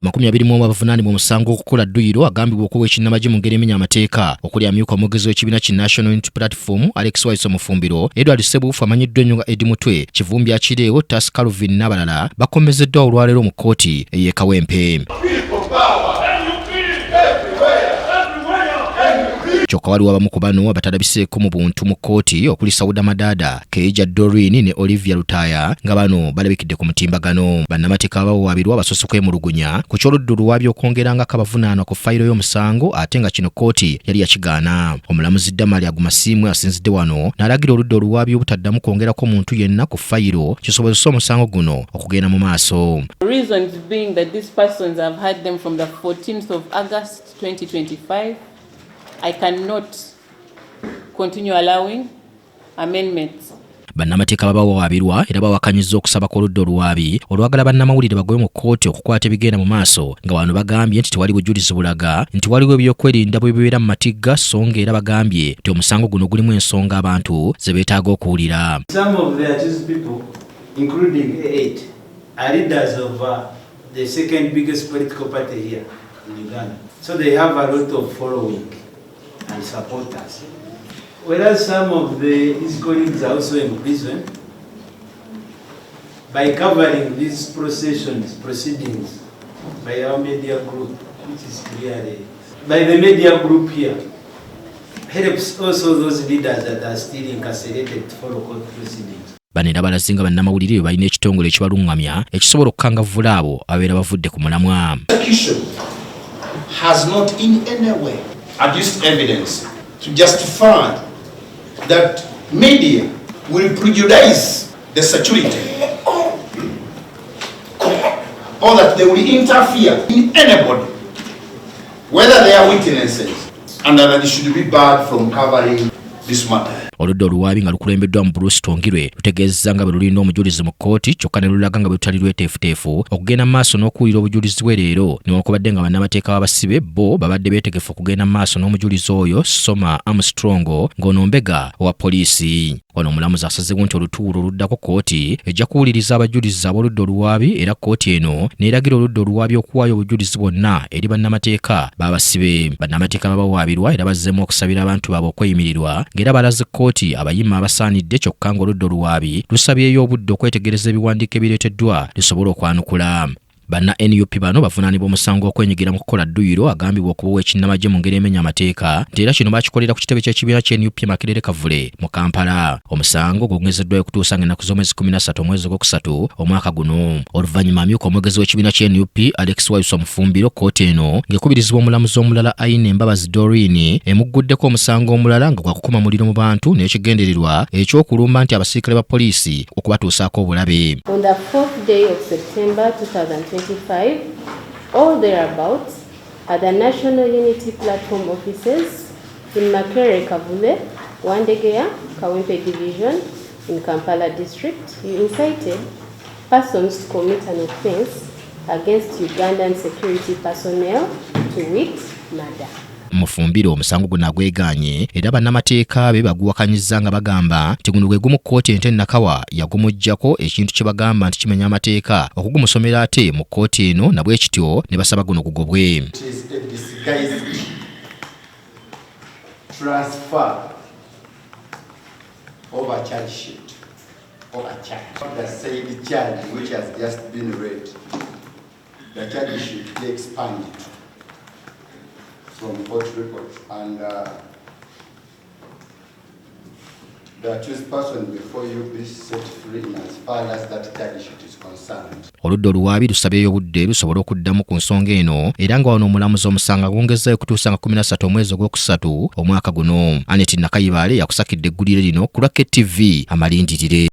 21 abavunaanibwa omusango okukola dduyiro agambibwa okuwa ekinnamagye mu ngeri emenya amateeka okuli amyuka omwogezi w'ekibiina ki National Unity Platform Alex Waiso Mufumbiro, Edward Ssebuufu amanyiddwa ennyo nga Eddie Mutwe, Kivumbi Akireewo, Tas Calvin n'abalala bakomezeddwa olwaleero mu kkooti ey'e Kawempe. Kyokka waliwo abamu ku bano abatalabiseeko mu buntu mu kkooti okuli Sauda Madaada, Keija Doreen ne Olivia Lutaaya nga bano balabikidde ku mutimbagano. Bannamateeka abawawaabirwa basoose kwemulugunya ku ky'oludda oluwaabi okwongerangako abavunaanwa ku fayiro y'omusango ate nga kino kkooti yali yakigaana. Omulamuzi Damali Agumasiimwe asinzidde wano n'alagira oludda oluwaabi obutaddamu kwongerako muntu yenna ku fayiro kisobozese omusango guno okugenda mu maaso. Reasons being that these persons have had them from the 14th of August 2025. I cannot continue allowing amendments. Bannamateeka babawawaabirwa era bawakanyizza okusaba kw'oludda oluwaabi olwagala bannamawulire bagobe mu kkooti okukwata ebigenda mu maaso nga wano bagambye nti tewali bujulizi bulaga nti waliwo ebyokwerinda bwe bibeera mu matigga so nga era bagambye nti omusango guno gulimu ensonga abantu ze beetaaga okuwulira. Some of the accused people, including A8, are leaders of the second biggest political party here in Uganda. So they have a lot of following and supporters. Whereas some of his colleagues are also in prison, by covering these proceedings by our media group, which is clearly by the media group here, helps also those leaders that are still incarcerated to follow court proceedings. Bano era balaze nga bannamawulire bwe balina ekitongole ekibalungamya ekisobola okukangavvula abo ababeera bavudde ku mulamwa. Prosecution has not in any way adduced evidence to justify that media will prejudice the security or that they will interfere in anybody, whether they are witnesses, and that they should be barred from covering this matter. Oludda oluwaabi nga lukulembeddwa mu Bruce Tongirwe lutegeezezza nga bwe lulina omujulizi mu kkooti kyokka ne lulaga nga bwe lutali lweteefuteefu okugenda mu maaso n'okuwulira obujulizi bwe leero newankubadde nga bannamateeka b'abasibe bo babadde beetegefu okugenda mu maaso n'omujulizi oyo Soma Armstrong ng'ono mbega owa poliisi. Wano omulamuzi asazeewo nti olutuula oluddako kkooti ejja kuwuliriza abajulizi ab'oludda oluwaabi era kkooti eno n'eragira oludda oluwaabi okuwaayo obujulizi bwonna eri bannamateeka b'abasibe. Bannamateeka babawaabirwa era bazzeemu okusabira abantu baabwe okweyimirirwa ng'era balaze kkooti abayima abasaanidde kyokka ng'oludda oluwaabi lusabyeyo obudde okwetegereza ebiwandiiko ebireeteddwa lusobole okwanukula. Banna NUP bano bavunaanibwa omusango okwenyigira mu kukola dduyiro agambibwa okuba ow'ekinnamagye mu ngeri emenya amateeka nti era kino bakikolera ku kitebe ky'ekibiina kya NUP Makerere Kavule mu Kampala. Omusango gwongezeddwayo okutuusa ng'ennaku z'omwezi 13 omwezi ogwokusatu omwaka guno. Oluvannyuma amyuka omwogezi w'ekibiina kya NUP Alex Waiswa Mufumbiro kkooti eno ng'ekubirizibwa omulamuzi omulala Aine Mbabazi Doreen emugguddeko omusango omulala nga gwa kukuma muliro mu bantu n'ekigendererwa eky'okulumba nti abasirikale ba poliisi okubatuusaako obulabe. On the fourth day of September 2025, or thereabouts, at the National Unity Platform offices in Makerere Kavule, Wandegeya, Kawempe Division in Kampala District, you incited persons to commit an offense against Ugandan security personnel, to wit, murder. Mufumbiro omusango guno agwegaanye era bannamateeka be baguwakanyizza nga bagamba nti guno gwe gumu kkooti ente Nakawa yagumuggyako ekintu kye bagamba nti kimenya amateeka okugumusomera ate mu kkooti eno na bwe kityo ne basaba guno gugobwe. It is a disguised transfer of a charge sheet or a charge. The said charge which has just been read, the charge sheet be expunged from court records and the accused person before you be set free in as far as that charge sheet is concerned. Oludda oluwaabi lusabyeyo obudde lusobole okuddamu ku nsonga eno era nga wano omulamuzi omusango agwongezzayo okutuusa nga 13 omwezi ogwokusatu omwaka guno. Annet Nakayibaale yakusakidde eggulire lino ku lwa KTV amalindirire.